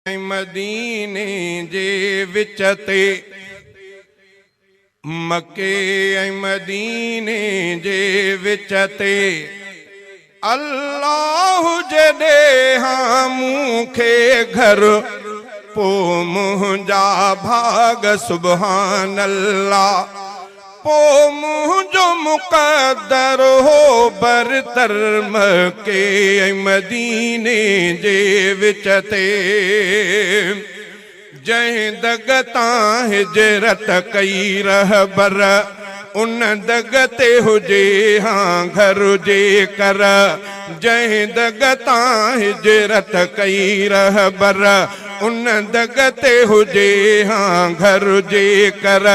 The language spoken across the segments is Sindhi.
۽ مديني جي وچ تي، مڪي ۽ مديني جي وچ تي، الله جڏهن مون کي گهر، پو منهنجا ڀاڳ سبحان الله. پو منهنجو مقدر هو برتر مڪي ۽ مديني جي وچ تي. جنهن دڳ تان هجرت ڪئي رهبر ان دڳ تي هجي هان گهر جيڪر. جنهن دڳ تان هجرت ڪئي رهبر ان دڳ تي هجي هان گهر جيڪر.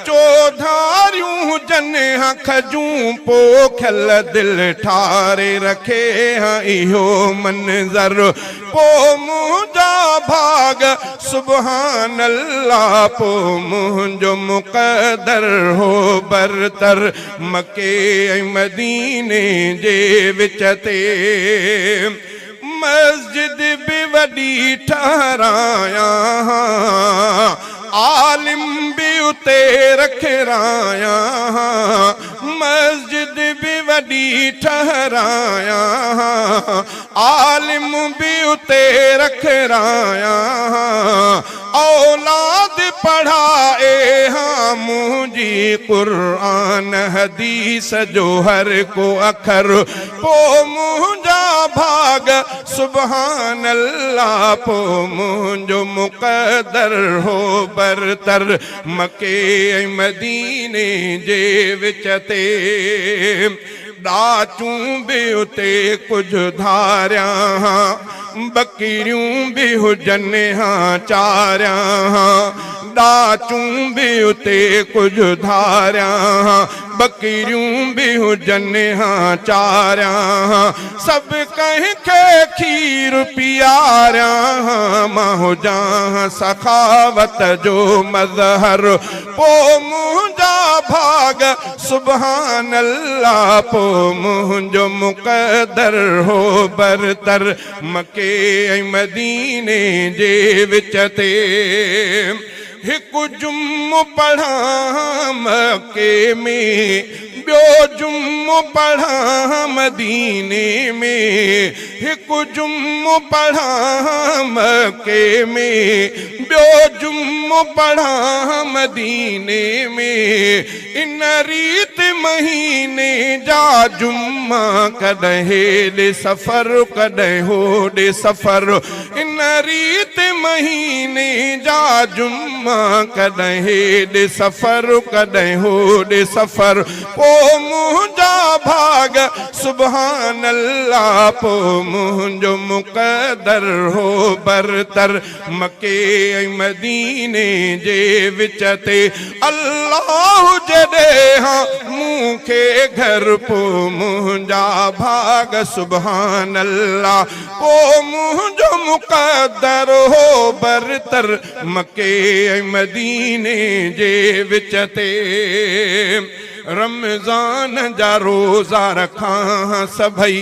چوڌاريون هجن ها کجون پوکيل دل ٺاري رکي ها اهو منظر پو منهنجا ڀاڳ سبحان الله پو منهنجو مقدر هو برتر مڪي ۽ مديني جي وچ تي مسجد به وڏي ٺهرايان ها، عالم به اتي رکرايان ها، مسجد به وڏي ٺهرايان ها، عالم به اتي رکرايان ها، اولاد پڙهائي ها منهنجي قرآن حديث جو هر ڪو اکر پو منهنجا ڀاڳ سبحان الله پو منهنجو مقدر هو برتر مڪي ۽ مديني جي وچ تي ڏاچون به اتي ڪجهه ڌاريان ها ٻڪريون به هجن ها چاريان ها ڏاچون به اتي ڪجهه ڌاريان ها ٻڪريون به هجن ها چاريان ها سڀ ڪنهن کي کير پياريان ها مان هجان ها سخاوت جو مظهر پو منهنجا ڀاڳ سبحان الله پو منهنجو مقدر هو برتر مڪي ۽ مديني جي وچ تي هڪ جمعو پڙهان مڪي ۾ ٻيو جمعو پڙهان مديني ۾ هڪ جمعو پڙهان مڪي ۾، ٻيو جمعو پڙهان مديني ۾، ان ريت مهيني جا جمعا ڪڏهن هيڏي سفر ڪڏهن هوڏي سفر، ان ريت مهيني جا جمعا ڪڏهن هيڏي سفر ڪڏهن هوڏي سفر، پو منهنجا ڀاڳ سبحان الله پو منهنجو مقدر هو برتر مڪي ۽ مديني جي وچ تي الله جڏهن ها مون کي گهر پو منهنجا ڀاڳ سبحان الله پو منهنجو مقدر هو برتر مڪي ۽ مديني جي وچ تي. رمضان جا روزا رکان سڀئي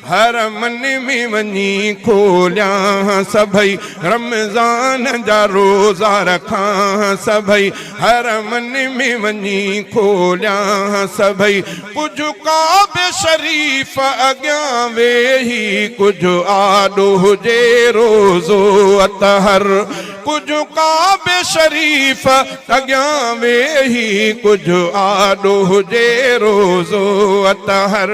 حرمن ۾ وڃي کوليان سڀئي رمضان جا روزا رکان سڀئي حرمن ۾ وڃي کوليان سڀئي ڪجهه ڪعبي شريف اڳيان ويهي ڪجهه آڏو هجي روضو اطهر ڪجهه ڪعبي شريف اڳيان ويهي ڪجهه آڏو هجي روضو اطهر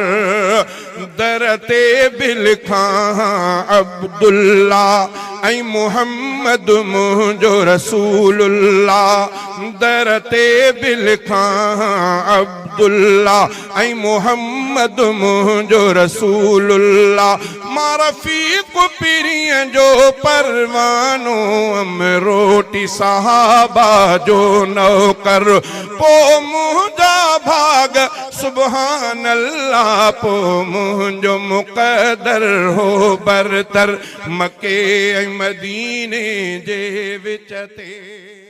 در تي به لکان عبدالله ۽ محمد منهنجو رسول الله در تي به لکان عبدالله ۽ محمد منهنجو رسول الله مان رفيق پرينء جو پروانو ام روٽي صحابه جو نوڪر پو منهنجا ڀاڳ سبحان الله پو منهنجو مقدر هو برتر مڪي ۽ مديني جي وچ تي.